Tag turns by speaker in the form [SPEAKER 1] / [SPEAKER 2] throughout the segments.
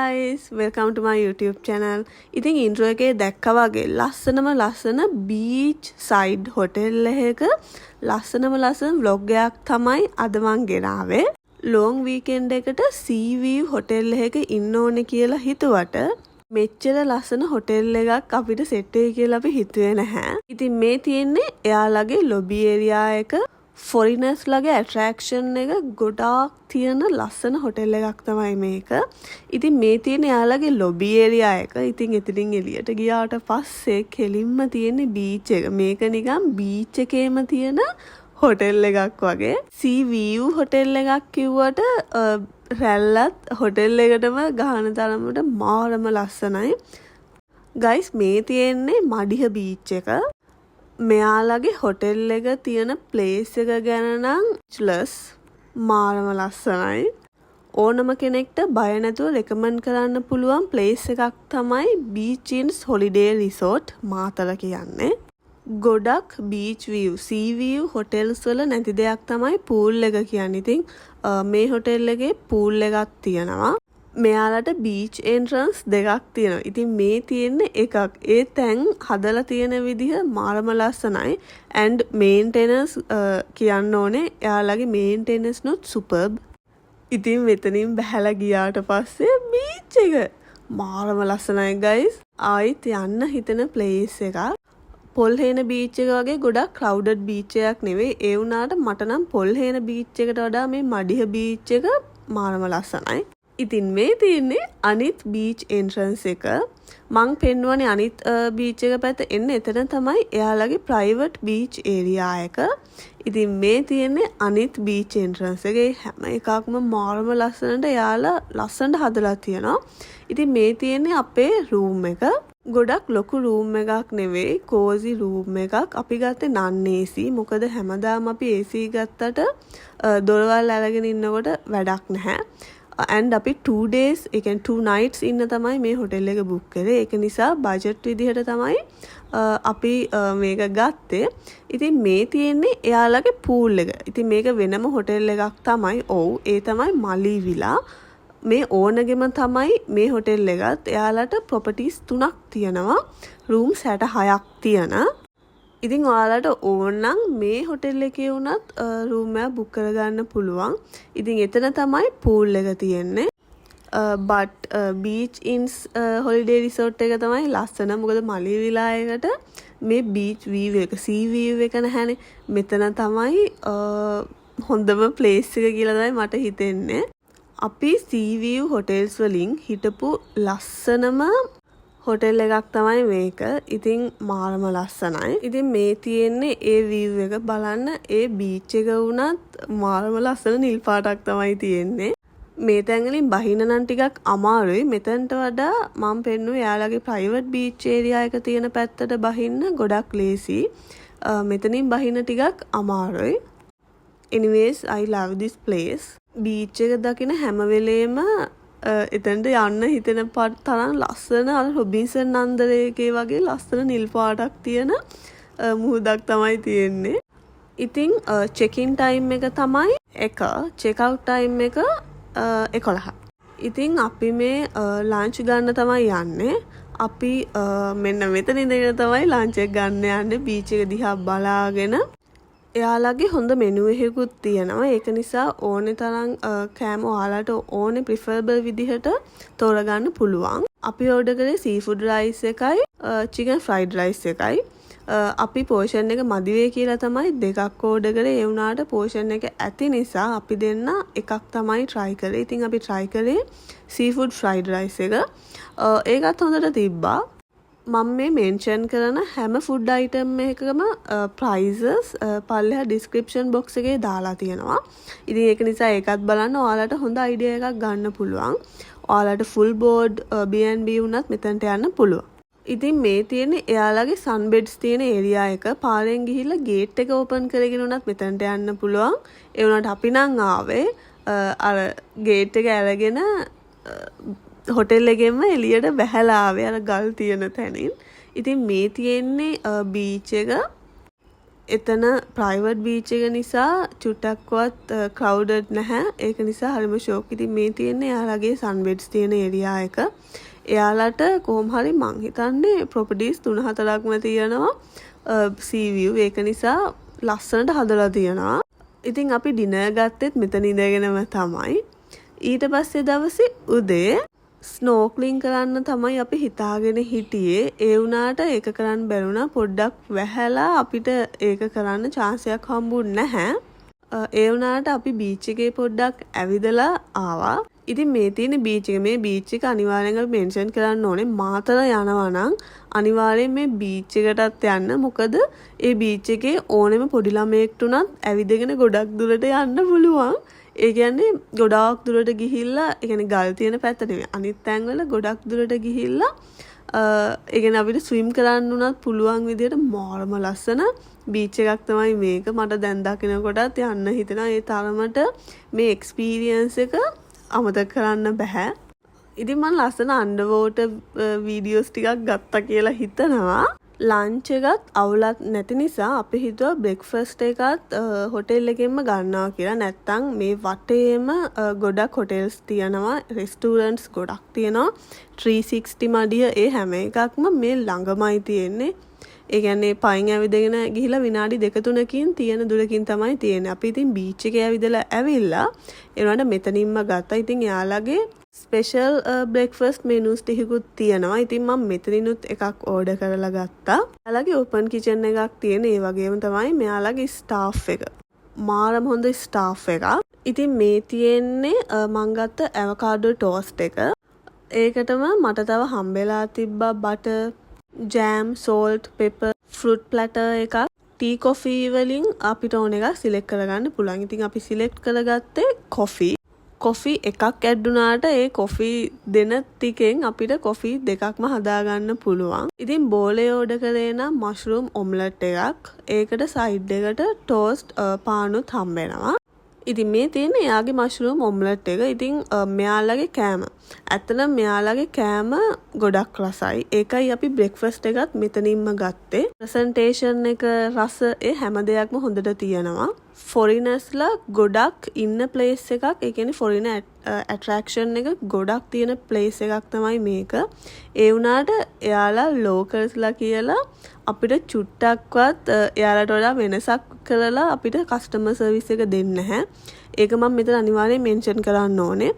[SPEAKER 1] Guys, welcome to my YouTube channel. ඉතින් intro එකේ දැක්කා වගේ ලස්සනම ලස්සන බීච් සයිඩ් හොටෙල් එකක ලස්සනම ලස්සන ව්ලොග් එකක් තමයි අද මං ගෙනාවේ. ලොං වීකෙන්ඩ් එකට සී වීව් හොටෙල් එකක ඉන්න ඕනේ කියලා හිතුවට මෙච්චර ලස්සන හොටෙල් එකක් අපිට සෙට් වෙයි කියලා අපි හිතුවේ නැහැ. ඉතින් මේ තියෙන්නේ එයාලගේ ලොබි ඒරියා එක. ෆොරිනර්ස්ලගේ ඇට්‍රැක්ෂන් එක ගොඩාක් තියෙන ලස්සන හොටෙල් එකක් තමයි මේක. ඉතින් මේ තියෙන එයාලගේ ලොබි ඒරියා එක. ඉතින් එතනින් එළියට ගියාට පස්සේ කෙලින්ම තියෙන්නේ බීච් එක. මේක නිකන් බීච් එකේම තියෙන හොටෙල් එකක් වගේ. සී වීව් හොටෙල් එකක් කිව්වට රැල්ලත් හොටෙල් එකටම ගහන තරමට මාරම ලස්සනයි. ගයිස්, මේ තියෙන්නේ මඩිහ බීච් එක. මෙයාලගේ හොටෙල් එක තියෙන ප්ලේස් එක ගැන නම් ස්පීච්ලස්, මාරම ලස්සනයි. ඕනම කෙනෙක්ට බය නැතුව රෙකමන්ඩ් කරන්න පුළුවන් ප්ලේස් එකක් තමයි beach inch holiday resort Matara කියන්නේ. ගොඩක් බීච් වීව්, සී වීව් හොටෙල්ස් වල නැති දෙයක් තමයි පූල් එක කියන්නේ. ඉතින් මේ හොටෙල් එකේ පූල් එකක් තියෙනවා. මෙයාලට බීච් එන්ට්‍රන්ස් දෙකක් තියෙනවා. ඉතින් මේ තියෙන්නේ එකක්. ඒ තැන් හදලා තියෙන විදිහ මාරම ලස්සනයි. ඇන්ඩ් මේන්ටෙනන්ස් කියන්න ඕනේ, එයාලගේ මේන්ටෙනන්ස් නුත් සුපර්බ්. ඉතින් මෙතනින් බැහැලා ගියාට පස්සේ බීච් එක මාරම ලස්සනයි ගයිස්. ආයිත් යන්න හිතෙන ප්ලේස් එකක්. පොල්හේන බීච් එක වගේ ගොඩක් ක්‍රවුඩඩ් බීච් එකක් නෙවෙයි. ඒ වුණාට මට නම් පොල්හේන බීච් එකට වඩා මේ මඩිහ බීච් එක මාරම ලස්සනයි. ඉතින් මේ තියෙන්නේ අනිත් බීච් එන්ට්‍රන්ස් එක. මං පෙන්නුවනේ අනිත් බීච් එක පැත්ත එන්න, එතන තමයි එයාලගේ ප්‍රයිවට් බීච් ඒරියා එක. ඉතින් මේ තියෙන්නේ අනිත් බීච් එන්ට්‍රන්ස් එක. ඒ හැම එකක්ම මාරම ලස්සනට එයාලා ලස්සනට හදලා තියෙනවා. ඉතින් මේ තියෙන්නේ අපේ රූම් එක. ගොඩක් ලොකු රූම් එකක් නෙවෙයි, කෝසි රූම් එකක්. අපි ගත්තේ නන් AC. මොකද හැමදාම අපි AC ගත්තට දොරවල් අරගෙන ඉන්නකොට වැඩක් නැහැ. ඇන්ඩ් අපි 2 days, ඒ කියන්නේ 2 nights ඉන්න තමයි මේ හොටෙල් එක බුක් කරේ. ඒක නිසා බජට් විදිහට තමයි අපි මේක ගත්තේ. ඉතින් මේ තියෙන්නේ එයාලගේ පූල් එක. ඉතින් මේක වෙනම හොටෙල් එකක් තමයි. ඔව්, ඒ තමයි මලී විලා. මේ ඕනගෙම තමයි මේ හොටෙල් එකත්. එයාලට ප්‍රොපර්ටිස් තුනක් තියෙනවා, රූම්ස් 66ක් තියෙන. ඉතින් ඔයාලට ඕන නම් මේ හොටෙල් එකේ වුණත් රූම් එකක් බුක් කරගන්න පුළුවන්. ඉතින් එතන තමයි පූල් එක තියෙන්නේ. But beach inch holiday resort එක තමයි ලස්සන. මොකද මලී විලා එකට මේ බීච් වීව් එක, සී වීව් එක නැහැනේ. මෙතන තමයි හොඳම ප්ලේස් එක කියලා තමයි මට හිතෙන්නේ. අපි සී වීව් හොටෙල්ස් වලින් හිටපු ලස්සනම හොටෙල් එකක් තමයි මේක. ඉතින් මාරම ලස්සනයි. ඉතින් මේ තියෙන්නේ ඒ වීව් එක. බලන්න, ඒ බීච් එක වුණත් මාරම ලස්සන නිල් පාටක් තමයි තියෙන්නේ. මේ තැන් වලින් බහින්න නම් ටිකක් අමාරුයි. මෙතනට වඩා මං පෙන්නුවේ එයාලගේ ප්‍රයිවට් බීච් ඒරියා එක තියෙන පැත්තට බහින්න ගොඩක් ලේසි. මෙතනින් බහින්න ටිකක් අමාරුයි. Anyways, I love this place. Beach එක දකින හැම වෙලේම එතනට යන්න හිතෙන තරම් ලස්සන, අර රොබින්සන් නන්දරයකේ වගේ ලස්සන නිල් පාටක් තියෙන මුහුදක් තමයි තියෙන්නේ. ඉතින් චෙක් ඉන් ටයිම් එක තමයි 1, චෙක් අවුට් ටයිම් එක 11. ඉතින් අපි මේ ලන්ච් ගන්න තමයි යන්නේ. අපි මෙන්න මෙතන ඉඳගෙන තමයි ලන්ච් එක ගන්න යන්නේ බීච් එක දිහා බලාගෙන. එයාලගේ හොඳ මෙනු එකකුත් තියෙනවා. ඒක නිසා ඕනේ තරම් කෑම ඔයාලට ඕනේ ප්‍රිෆරබල් විදිහට තෝරගන්න පුළුවන්. අපි ඕඩර් කරේ සීෆුඩ් රයිස් එකයි චිකන් ෆ්‍රයිඩ් රයිස් එකයි. අපි පෝෂන් එක මදි වෙයි කියලා තමයි දෙකක් ඕඩර් කරේ. ඒ වුණාට පෝෂන් එක ඇති නිසා අපි දෙන්න එකක් තමයි try කරේ. ඉතින් අපි try කරේ සීෆුඩ් ෆ්‍රයිඩ් රයිස් එක. ඒකත් හොඳට තිබ්බා. මම මේ මෙන්ෂන් කරන හැම ෆුඩ් අයිටම් එකකම ප්‍රයිසස් පල්ලෙහා ඩිස්ක්‍රිප්ෂන් බොක්ස් එකේ දාලා තියෙනවා. ඉතින් ඒක නිසා ඒකත් බලන්න ඔයාලට හොඳ අයිඩියා එකක් ගන්න පුළුවන්. ඔයාලට ෆුල් බෝඩ්, B&B වුණත් මෙතනට යන්න පුළුවන්. ඉතින් මේ තියෙන්නේ එයාලගේ සන් බෙඩ්ස් තියෙන ඒරියා එක. පාරෙන් ගිහිල්ලා ගේට් එක ඕපන් කරගෙන වුණත් මෙතනට යන්න පුළුවන්. ඒ වුණාට අපි නම් ආවේ අර ගේට් එක අරගෙන හොටෙල් එකෙන්ම එළියට බැහැලා ආවේ අර ගල් තියෙන තැනින්. ඉතින් මේ තියෙන්නේ බීච් එක. එතන ප්‍රයිවට් බීච් එක නිසා චුට්ටක්වත් ක්‍රවුඩඩ් නැහැ. ඒක නිසා හරිම ෂෝක්. ඉතින් මේ තියෙන්නේ එයාලගේ සන් බෙඩ්ස් තියෙන ඒරියා එක. එයාලට කොහොම හරි මං හිතන්නේ ප්‍රොපර්ටිස් තුන හතරක්ම තියෙනවා සී විව්. ඒක නිසා ලස්සනට හදලා තියෙනවා. ඉතින් අපි ඩිනර් ගත්තෙත් මෙතන ඉඳගෙනම තමයි. ඊට පස්සේ දවසේ උදේ ස්නෝක්ලින් කරන්න තමයි අපි හිතාගෙන හිටියේ. ඒ වුණාට ඒක කරන්න බැරි වුණා. පොඩ්ඩක් වැහැලා අපිට ඒක කරන්න චාන්ස් එකක් හම්බුන්නේ නැහැ. ඒ වුණාට අපි බීච් එකේ පොඩ්ඩක් ඇවිදලා ආවා. ඉතින් මේ තියෙන බීච් එක. මේ බීච් එක අනිවාර්යෙන් අපි මෙන්ෂන් කරන්න ඕනේ. මාතර යනවා නම් අනිවාර්යෙන් මේ බීච් එකටත් යන්න. මොකද ඒ බීච් එකේ ඕනෙම පොඩි ළමයෙක්ට උනත් ඇවිදගෙන ගොඩක් දුරට යන්න පුළුවන්. ඒ කියන්නේ ගොඩාක් දුරට ගිහිල්ලා, ඒ කියන්නේ ගල් තියෙන පැත්ත නෙමෙයි, අනිත් තැන්වල ගොඩක් දුරට ගිහිල්ලා, ඒ කියන්නේ අපිට ස්විම් කරන්න උනත් පුළුවන් විදියට මාරම ලස්සන බීච් එකක් තමයි මේක. මට දැන් දකිනකොටත් යන්න හිතෙනවා. ඒ තරමට මේ එක්ස්පීරියන්ස් එක අමතක කරන්න බැහැ. ඉතින් මං ලස්සන අන්ඩර් වෝටර් වීඩියෝස් ටිකක් ගත්තා කියලා හිතනවා. ලන්ච් එකත් අවුලක් නැති නිසා අපි හිතුවා බ්‍රෙක්ෆාස්ට් එකත් හොටෙල් එකෙන්ම ගන්නවා කියලා. නැත්තම් මේ වටේම ගොඩක් හොටෙල්ස් තියෙනවා, රෙස්ටෝරන්ට්ස් ගොඩක් තියෙනවා. 360 මඩිය ඒ හැම එකක්ම මේ ළඟමයි තියෙන්නේ. ඒ කියන්නේ පයින් ඇවිදගෙන ගිහිල්ලා විනාඩි දෙක තුනකින් තියෙන දුරකින් තමයි තියෙන්නේ. අපි ඉතින් බීච් එකේ ඇවිදලා ඇවිල්ලා ඒ වුණාට මෙතනින්ම ගත්තා. ඉතින් එයාලගේ ස්පෙෂල් බ්‍රෙක්ෆාස්ට් මෙනුස් ටිකකුත් තියෙනවා. ඉතින් මම මෙතනිනුත් එකක් ඕඩර් කරලා ගත්තා. එයාලගේ ඕපන් කිචන් එකක් තියෙන. ඒ වගේම තමයි මෙයාලගේ ස්ටාෆ් එක. මාරම හොඳ ස්ටාෆ් එකක්. ඉතින් මේ තියෙන්නේ මං ගත්ත ඇවකාඩෝ ටෝස්ට් එක. ඒකටම මට තව හම්බෙලා තිබ්බා butter, jam, salt, pepper, fruit platter එකක්. ටී කොෆී වලින් අපිට ඕන එකක් සිලෙක්ට් කරගන්න පුළුවන්. ඉතින් අපි සිලෙක්ට් කරගත්තේ කොෆී. කොෆි එකක් ඇඩ් වුණාට ඒ කොෆි දෙන ටිකෙන් අපිට කොෆි දෙකක්ම හදාගන්න පුළුවන්. ඉතින් බෝලේ ඕඩර් කරේ නම් මෂ්රූම් ඔම්ලට් එකක්. ඒකට සයිඩ් එකට ටෝස්ට් පානුත් හම්බෙනවා. ඉතින් මේ තියෙන්නේ එයාගේ මෂ්රූම් ඔම්ලට් එක. ඉතින් මෙයාලගේ කෑම. ඇත්තටම මෙයාලගේ කෑම ගොඩක් රසයි. ඒකයි අපි බ්‍රෙක්ෆාස්ට් එකත් මෙතනින්ම ගත්තේ. ප්‍රසන්ටේෂන් එක, රස, ඒ හැම දෙයක්ම හොඳට තියෙනවා. ෆොරිනර්ස්ලා ගොඩක් ඉන්න ප්ලේස් එකක්. ඒ කියන්නේ ෆොරිනර් ඇට්‍රැක්ෂන් එක ගොඩක් තියෙන ප්ලේස් එකක් තමයි මේක. ඒ වුණාට එයාලා ලෝකල්ස්ලා කියලා අපිට චුට්ටක්වත් එයාලට වඩා වෙනසක් කරලා අපිට කස්ටමර් සර්විස් එක දෙන්නේ නැහැ. ඒක මම මෙතන අනිවාර්යෙන් මෙන්ෂන් කරන්න ඕනේ.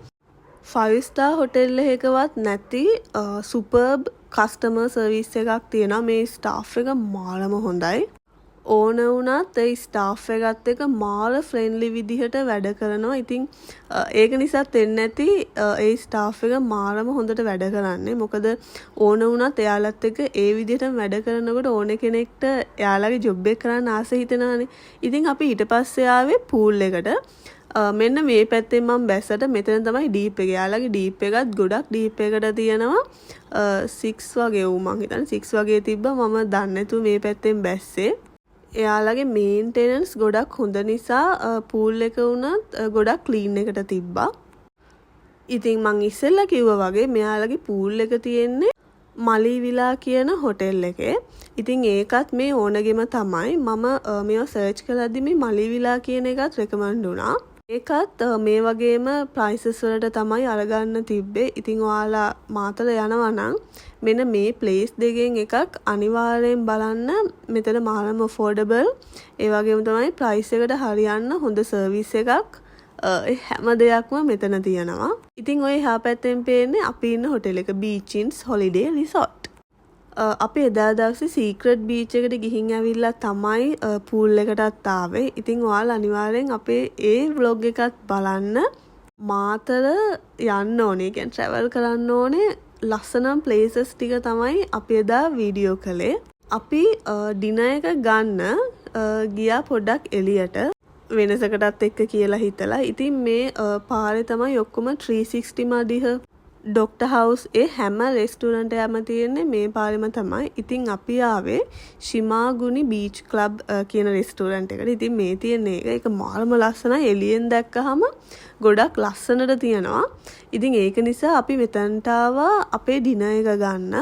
[SPEAKER 1] ෆයිව් ස්ටාර් හොටෙල් එකකවත් නැති සුපර්බ් කස්ටමර් සර්විස් එකක් තියෙනවා. මේ ස්ටාෆ් එක මාරම හොඳයි. ඕන වුණත් ඒ ස්ටාෆ් එකත් එක්ක මාර ෆ්‍රෙන්ඩ්ලි විදිහට වැඩ කරනවා. ඉතින් ඒක නිසාත් වෙන්න ඇති ඒ ස්ටාෆ් එක මාරම හොඳට වැඩ කරන්නේ. මොකද ඕන වුණත් එයාලත් එක්ක ඒ විදිහටම වැඩ කරනකොට ඕන කෙනෙක්ට එයාලගේ ජොබ් එක කරන්න ආස හිතෙනවානේ. ඉතින් අපි ඊට පස්සේ ආවේ පූල් එකට. මෙන්න මේ පැත්තෙන් මම බැස්සට මෙතන තමයි ඩීප් එක. එයාලගේ ඩීප් එකත් ගොඩක් ඩීප් එකට තියෙනවා. 6 වගේ වූ මං හිතන්නේ 6 වගේ තිබ්බා. මම දන්නේ නැතුව මේ පැත්තෙන් බැස්සේ. එයාලගේ මේන්ටෙනන්ස් ගොඩක් හොඳ නිසා පූල් එක වුණත් ගොඩක් ක්ලීන් එකට තිබ්බා. ඉතින් මං ඉස්සෙල්ලා කිව්වා වගේ මෙයාලගේ පූල් එක තියෙන්නේ මලී විලා කියන හොටෙල් එකේ. ඉතින් ඒකත් මේ ඕනර්ගෙම තමයි. මම මේවා සර්ච් කරද්දි මේ මලී විලා කියන එකත් රෙකමන්ඩ් වුණා. ඒකත් මේ වගේම ප්‍රයිසස් වලට තමයි අරගන්න තිබ්බේ. ඉතින් ඔයාලා මාතර යනවා නම් මෙන්න මේ ප්ලේස් දෙකෙන් එකක් අනිවාර්යෙන් බලන්න. මෙතන මාරම ඇෆෝඩබල්. ඒ වගේම තමයි ප්‍රයිස් එකට හරියන්න හොඳ සර්විස් එකක්. ඒ හැම දෙයක්ම මෙතන තියෙනවා. ඉතින් ඔය එහා පැත්තෙන් පේන්නේ අපි ඉන්න හොටෙල් එක, බීච් ඉන්ස් හොලිඩේ රිසෝට්. අපි එදා දවසේ සීක්‍රට් බීච් එකට ගිහින් ඇවිල්ලා තමයි පූල් එකටත් ආවේ. ඉතින් ඔයාලා අනිවාර්යෙන් අපේ ඒ ව්ලොග් එකත් බලන්න. මාතර යන්න ඕනේ. ඒ කියන්නේ ට්‍රැවල් කරන්න ඕනේ ලස්සනම ප්ලේසස් ටික තමයි අපි එදා වීඩියෝ කළේ. අපි ඩිනර් එක ගන්න ගියා පොඩ්ඩක් එළියට, වෙනසකටත් එක්ක කියලා හිතලා. ඉතින් මේ පාරේ තමයි ඔක්කොම 360 මඩිහ, ඩොක්ටර් හවුස්, ඒ හැම රෙස්ටෝරන්ට් එකක්ම තියෙන්නේ මේ පාරෙම තමයි. ඉතින් අපි ආවේ ෂිමාගුනි බීච් ක්ලබ් කියන රෙස්ටෝරන්ට් එකට. ඉතින් මේ තියෙන එක. ඒක මාරම ලස්සනයි. එළියෙන් දැක්කහම ගොඩක් ලස්සනට තියෙනවා. ඉතින් ඒක නිසා අපි මෙතනට ආවා අපේ ඩිනර් එක ගන්න.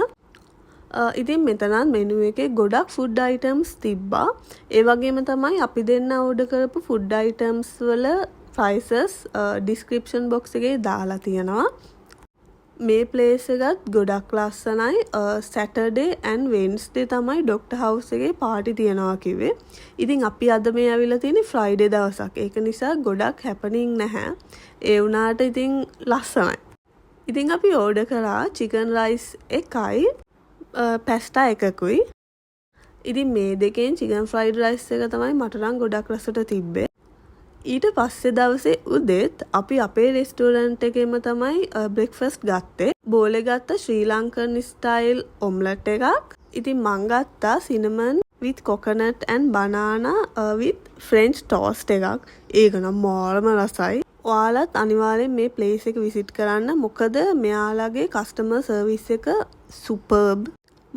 [SPEAKER 1] ඉතින් මෙතනත් මෙනු එකේ ගොඩක් ෆුඩ් අයිටම්ස් තිබ්බා. ඒ වගේම තමයි අපි දෙන්න ඕඩර් කරපු ෆුඩ් අයිටම්ස් වල ප්‍රයිසස් ඩිස්ක්‍රිප්ෂන් බොක්ස් එකේ දාලා තියෙනවා. මේ ප්ලේස් එකත් ගොඩක් ලස්සනයි. සැටර්ඩේ ඇන්ඩ් වෙන්ස්ඩේ තමයි ඩොක්ටර් හවුස් එකේ පාටි තියනවා කිව්වේ. ඉතින් අපි අද මේ ඇවිල්ලා තියෙන්නේ ෆ්‍රයිඩේ දවසක්. ඒක නිසා ගොඩක් හැපනින් නැහැ. ඒ වුණාට ඉතින් ලස්සනයි. ඉතින් අපි ඕඩර් කරා චිකන් රයිස් එකයි පැස්ටා එකකුයි. ඉතින් මේ දෙකෙන් චිකන් ෆ්‍රයිඩ් රයිස් එක තමයි මට නම් ගොඩක් රසට තිබ්බේ. ඊට පස්සේ දවසේ උදේත් අපි අපේ රෙස්ටෝරන්ට් එකේම තමයි බ්‍රෙක්ෆාස්ට් ගත්තේ. බෝලේ ගත්ත ශ්‍රී ලංකන් ස්ටයිල් ඔම්ලට් එකක්. ඉතින් මං ගත්තා cinnamon with coconut and banana with French toast එකක්. ඒක නම් මාරම රසයි. ඔයාලත් අනිවාර්යෙන් මේ ප්ලේස් එක විසිට් කරන්න. මොකද මෙයාලගේ කස්ටමර් සර්විස් එක සුපර්බ්.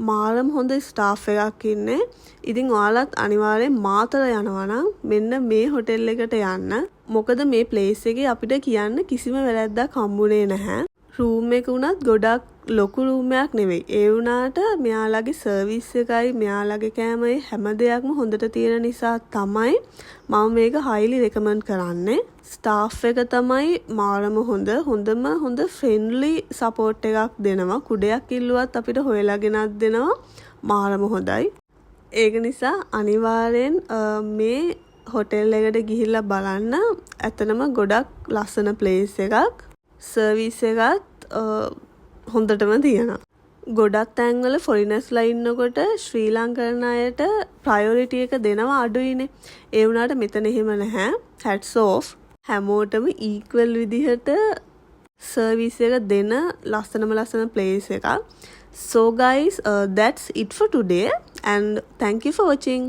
[SPEAKER 1] මාරම හොඳ ස්ටාෆ් එකක් ඉන්නේ. ඉතින් ඔයාලත් අනිවාර්යෙන් මාතර යනවා නම් මෙන්න මේ හොටෙල් එකට යන්න. මොකද මේ ප්ලේස් එකේ අපිට කියන්න කිසිම වැරැද්දක් හම්බුනේ නැහැ. රූම් එක වුණත් ගොඩක් ලොකු රූම් එකක් නෙවෙයි. ඒ වුණාට මෙයාලගේ සර්විස් එකයි මෙයාලගේ කෑමයි හැම දෙයක්ම හොඳට තියෙන නිසා තමයි මම මේක හයිලි රෙකමන්ඩ් කරන්නේ. ස්ටාෆ් එක තමයි මාරම හොඳ. හොඳම හොඳ ෆ්‍රෙන්ඩ්ලි සපෝට් එකක් දෙනවා. කුඩයක් ඉල්ලුවත් අපිට හොයලා ගෙනත් දෙනවා. මාරම හොඳයි. ඒක නිසා අනිවාර්යෙන් මේ හොටෙල් එකට ගිහිල්ලා බලන්න. ඇත්තටම ගොඩක් ලස්සන ප්ලේස් එකක්. සර්විස් එකත් හොඳටම තියෙනවා. ගොඩක් තැන්වල ෆොරිනර්ස්ලා ඉන්නකොට ශ්‍රී ලංකන් අයට ප්‍රයොරිටි එක දෙනවා අඩුයිනේ. ඒ වුණාට මෙතන එහෙම නැහැ. හැට්ස් ඕෆ්. හැමෝටම ඊක්වල් විදිහට සර්විස් එක දෙන ලස්සනම ලස්සන ප්ලේස් එකක්. So guys, that's it for today and thank you for watching.